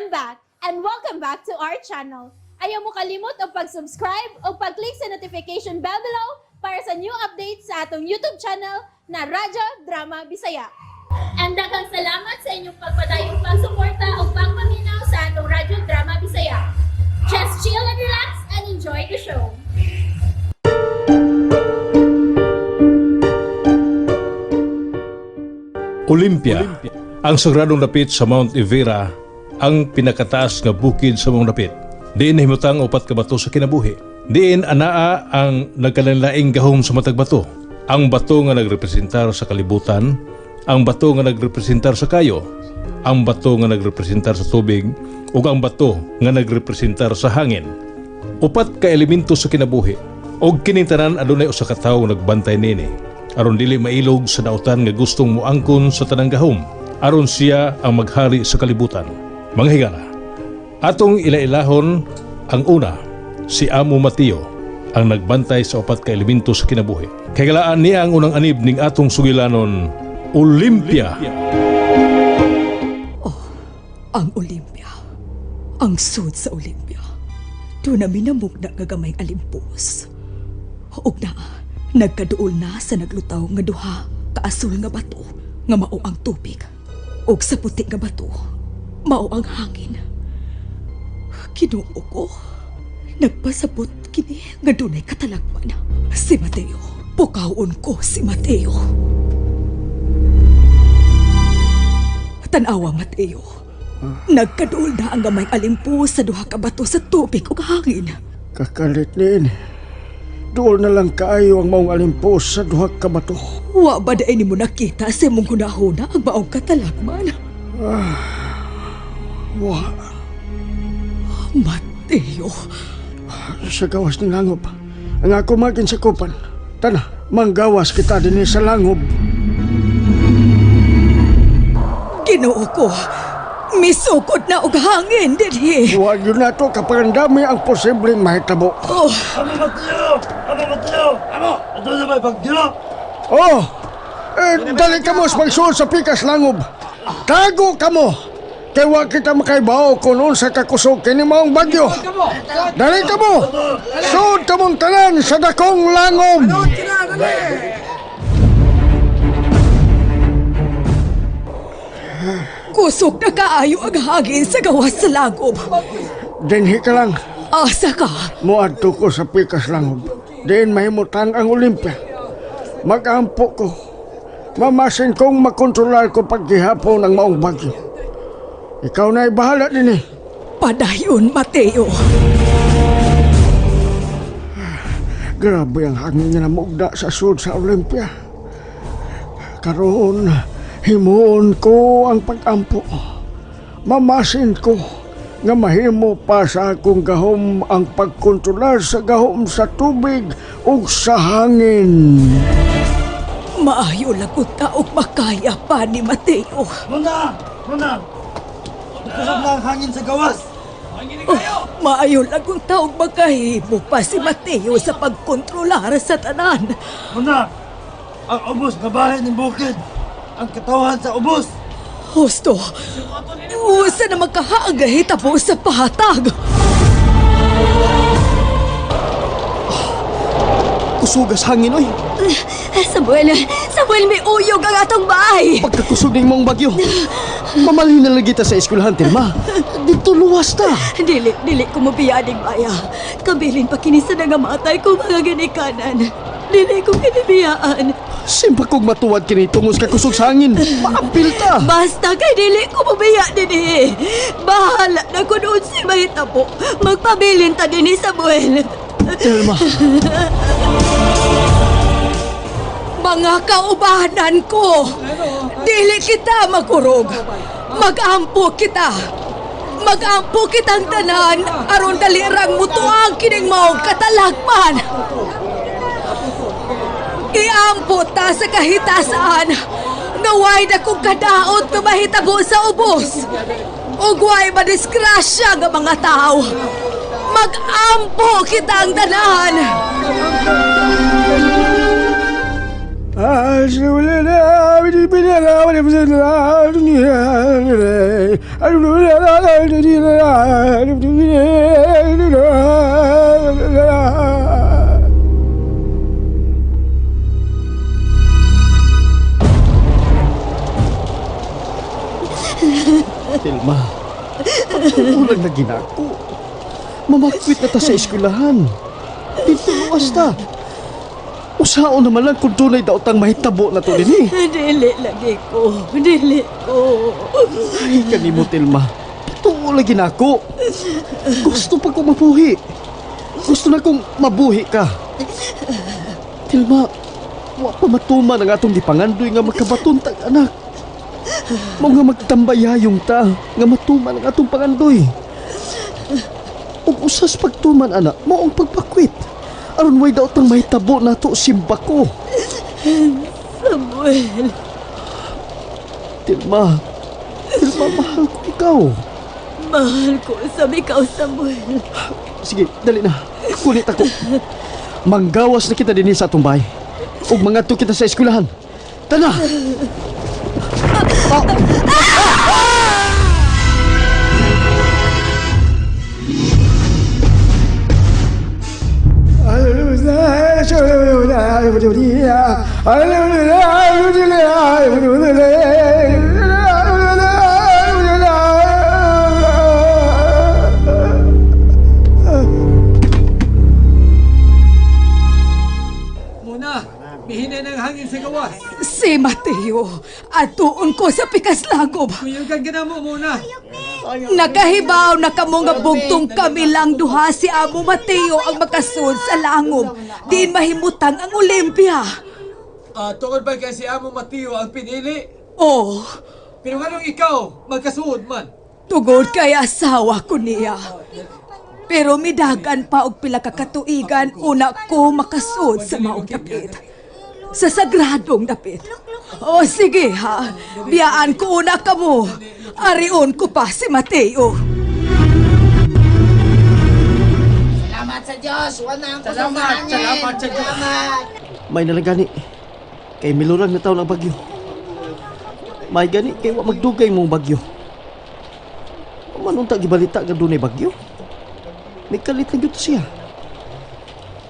I'm back and welcome back to our channel. Ayaw mo kalimot og pag-subscribe o pag-click sa notification bell below para sa new updates sa atong YouTube channel na Radyo Drama Bisaya. And daghang salamat sa inyong pagpadayong pagsuporta o pagpaminaw sa atong Radyo Drama Bisaya. Just chill and relax and enjoy the show. Olympia, ang sagradong dapit sa Mount Evera, ang pinakataas nga bukid sa mong dapit. Diin nahimutang upat ka bato sa kinabuhi. Diin anaa ang nagkalanlaing gahom sa matag bato. Ang bato nga nagrepresentar sa kalibutan, ang bato nga nagrepresentar sa kayo, ang bato nga nagrepresentar sa tubig, ug ang bato nga nagrepresentar sa hangin. Upat ka elemento sa kinabuhi. Og kining tanan adunay usa ka tawo nagbantay nini. Aron dili mailog sa dautan nga gustong moangkon sa tanang gahom. Aron siya ang maghari sa kalibutan. Mga higala, atong ilailahon ang una, si Amo Mateo, ang nagbantay sa upat ka elemento sa kinabuhi. Kaigalaan niya ang unang anib ning atong sugilanon, Olympia. Ang Olympia. Ang sud sa Olympia. Doon na minamugna nga gamay alimpos. Ug na, nagkaduol na sa naglutaw nga duha kaasul nga bato nga mao ang tubig. Ug sa puti nga bato, mao ang hangin. Kinuo ko, nagpasabot kini nga dunay katalagman. Si Mateo, pukawon ko si Mateo. Tanawa, Mateo. Nagkaduol na ang gamay alimpo sa duha ka bato sa tubig ug hangin. Kakalit niin. Dool na lang kaayo ang maong alimpos sa duha ka bato. Wa ba dai nimo nakita sa imong hunahuna ang maong katalagman? Wa, Mateo, sa gawas ng langob. Ang ako magin sa kupan. Tana, manggawas kita dinhi sa langob. Ginoo ko. Misukod na og hangin dinhi. Wa yun na to kapag ang dami ang posibleng mahitabo. Oh, Amo Mateo! Amo Mateo! Amo! Ito na may bagyo! Oh! Eh, dali kamo sa pagsuod sa pikas langob. Tago kamo! Kay wa kita makaibaw kung unsa kakusog kini maong bagyo. Dali kamo! Suod kamong tanan sa dakong langob! Kusog na kaayo ang hangin sa gawas sa lagob. Dinhi ka lang. Asa ka? Muadto ko sa pikas langob. Diin mahimutang ang Olympia. Magampo ko. Mamasin kong makontrolar ko paghihapon ang maong bagyo. Ikaw na'y bahala din eh. Padayon, Mateo. Grabe ang hangin nga namugda sa sud sa Olympia. Karon, himuon ko ang pagampo. Mamasin ko nga mahimo pa sa akong gahom ang pagkontrolar sa gahom sa tubig ug sa hangin. Maayo lang kung taog makaya pa ni Mateo. Muna! Muna! Kusog na ang hangin sa gawas! Oh, maayo lang kung taog makahimo pa si Mateo sa pagkontrolar sa tanan. Muna! Ang ubos nga bahin ng bukid! Ang katawan sa ubos! Husto, usa na magkahaagay tapos sa pahatag. Kusugas hangin oy. Samuel, Samuel, may uyog ang atong bahay. Pagkakusog ning mong bagyo. Mamalhin na lang kita sa eskwelahan, Tilma. Dito luwas ta. Dili, dili ko mabiyaning maya. Kabilin pa kini sa nangamatay ko mga ginikanan. Dili ko kinibiyaan. Simpa kog matuwad kini tungos kakusog sa hangin. Maapil ta. Basta kay dili ko mabiya dinhi. Bahala na kun unsay mahitabo. Magpabilin ta dinhi, Samuel. Tilma, Mga kaubanan ko, dili kita makurog. Magampo kita. Magampo kitang tanan aron dalirang mutuang kining maong katalagman. Iampo ta sa kahitasaan nga way na kong kadaot nga mahitabo sa ubos. Ug way madisgrasya nga mga tao. Magampo kitang tanan. Tilma, pagtuulang na ginako. Mamakwit na ta sa eskwelahan. Dito luwas ta. Usaon naman lang kung dunay daotang mahitabo na to din eh. Dili lagi ko. Dili ko. Ay, kanimo, Tilma. Patuo lagi na ako. Gusto pa kong mabuhi. Gusto na kong mabuhi ka. Tilma, wa pa matuman ang atong gipangandoy nga magkabaton tag anak. Mao nga magtambayayong ta nga matuman ang atong pangandoy. Ug usas pagtuman anak, mao ang pagpakwit. Aron way daotang mahitabo nato simbako. Samuel. Tilma, Tilma, mahal ko ikaw. Mahal ko sa ikaw, Samuel. Sige, dali na. Kulit ako. Manggawas na kita dinhi sa atong bahay. Ug mangadto kita sa eskwelahan. Tana! Muna, mihinay ng hangin sa gawas. Si Mateo, atuon ko sa Pikaslagob. Kuyugan ka na mo muna. Nakahibaw na kamo nga bugtong kami lang duha si Amo Mateo ang makasud sa langob. Diin mahimutang ang Olympia. Ah, tungod ba kay si Amo Mateo ang pinili? Oh, Pero nganong ikaw, magkasuod man? tugod kay asawa ko niya. Pero midagan pa og pila ka katuigan una ko makasud sa maong dapit. Sa sagradong dapit. O sige ha, biyaan ko una kamo. Arion ko pa si Mateo. Salamat sa Diyos. Wala ang kusog Salamat, sa hangin. salamat sa Diyos. Salamat. May nalagani. Kay milurang na taon ang bagyo. May gani kay wa magdugay mong bagyo. Manunta gibalita nga dunay bagyo. Nagkalit na gyud to siya.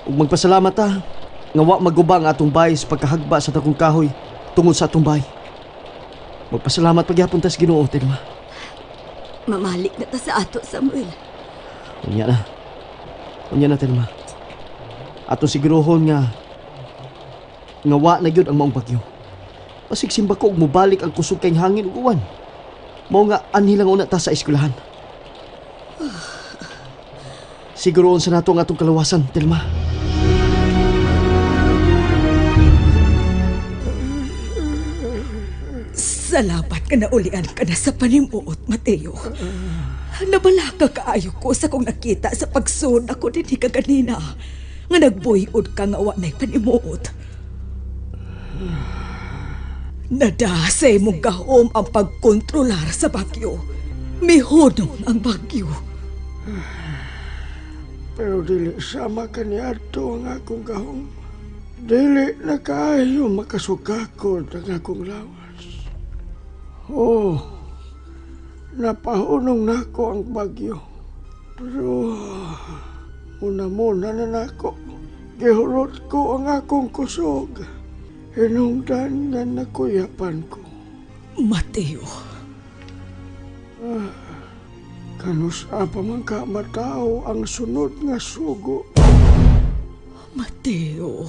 Ug magpasalamat ta nga wa maguba ang atong bahay sa pagkahagba sa dakong kahoy tungod sa atong bahay. Magpasalamat pagyapon ta sa Ginoo, Tilma. Mamalik na ta sa ato, Samuel. Unya na. Unya na, Telma. Ato sigurohon nga nga wa na gyud ang maong bagyo. Basig simba ko og mobalik ang kusog kay hangin ug uwan. Mao nga anhi lang una ta sa eskwelahan. Siguroon sa nato ang atong kalawasan, Telma. Salamat nga naulian ka na sa panimuot, Mateo. Nabalaka kaayo ko sa kong nakita sa pagsun ako dinhi kaganina. Nga nagbuyod ka nga wa na'y panimuot. Nada sa imong gahom ang pagkontrolar sa bagyo. Mihunong ang bagyo. Pero dili sama kaniadto ang akong gahom. Dili na kaayo makasugakod ang akong lawas. Oh, napahunong nako ang bagyo. Pero muna-muna na nako. Gihurot ko ang akong kusog. Hinungdan nga nakuyapan ko. Mateo, Kanusa pa man ka matao ang sunod nga sugo. Mateo.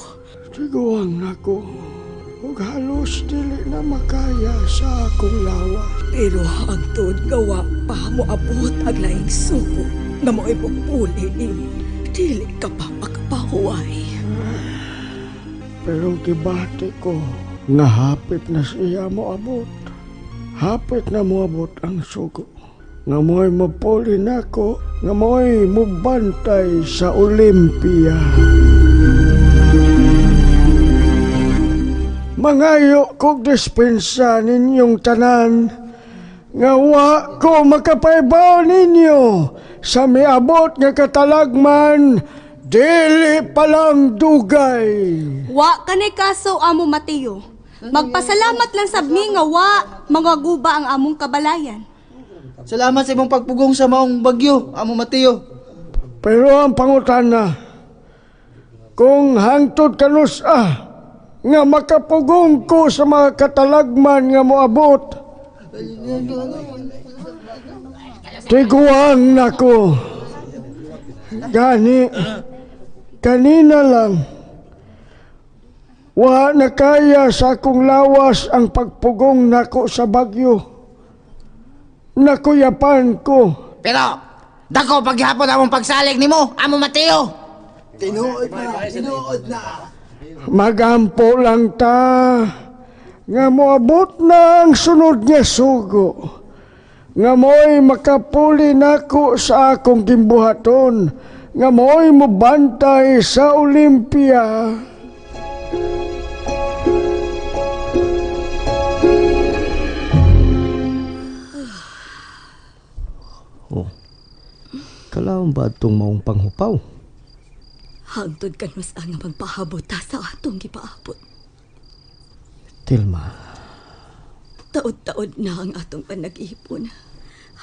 Tiguang nako. Ug halos dili na makaya sa akong lawas. Pero hangtod nga wa pa moabot ang laing suko nga mo'y pupuli nimo. Dili ka pa makapahuway. Pero gibati ko nga hapit na siya moabot. Hapit na moabot ang sugo. Nga mo'y mapuli nako, nga mo'y mubantay sa Olympia. Mangayo kog dispensa ninyong tanan nga wa ko makapaybaw ninyo sa miabot nga katalagman dili palang dugay. Wa kanay kaso amo Mateo. Magpasalamat lang sab mi nga wa mga guba ang among kabalayan. Salamat sa imong pagpugong sa maong bagyo, Amo Mateo. Pero ang pangutana, kung hangtod kanus nga makapugong ko sa mga katalagman nga moabot, tiguang nako. Gani, kanina lang, wa na kaya sa akong lawas ang pagpugong nako sa bagyo. Nakuyapan ko. Pero dako paghapon among pagsalig nimo, Amo Mateo. Tinuod na, tinuod na. Magampo lang ta nga moabot na ang sunod nga sugo nga mo'y makapuli nako sa akong gimbuhaton nga mo'y mobantay sa Olympia. Oh. Kalaon ba itong maong panghupaw? Hangtod kanus ang magpahabot ta sa atong gipaabot. Tilma, Taod-taod na ang atong panag-ipon.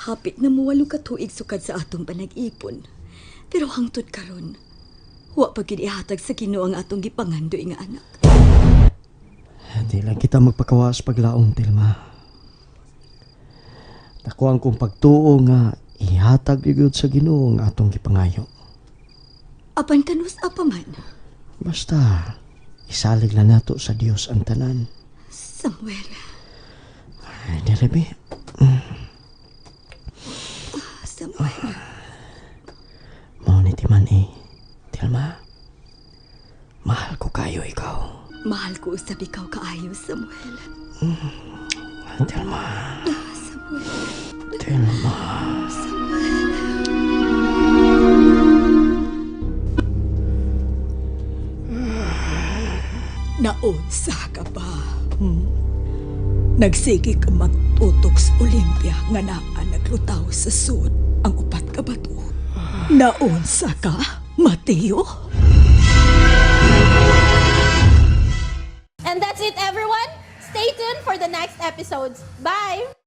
Hapit na muwalo ka tuig sukad sa atong panag-ipon. Pero hangtod karon, wa pa gyud ihatag sa Ginoo ang atong gipangandoy nga anak. di lang kita magpakawas paglaom, Tilma. Nakuha kong pagtuo nga ihatag yun sa Ginoo ang atong gipangayo. Apan kanus apa man, Basta, isalig lang nato sa Dios ang tanan. Samuel, Ay, Derebe, Samuel, mao ni timan eh. Tilma, mahal ko kayo ikaw. Mahal ko usab ikaw kaayo, Samuel. Tilma, Samuel, Tilma. Samuel. Naunsa ka pa. Nagsige ka magtutok sa Olympia nga naa naglutaw sa sud ang upat ka bato. Naunsa ka, Mateo? And that's it, everyone. Stay tuned for the next episodes. Bye!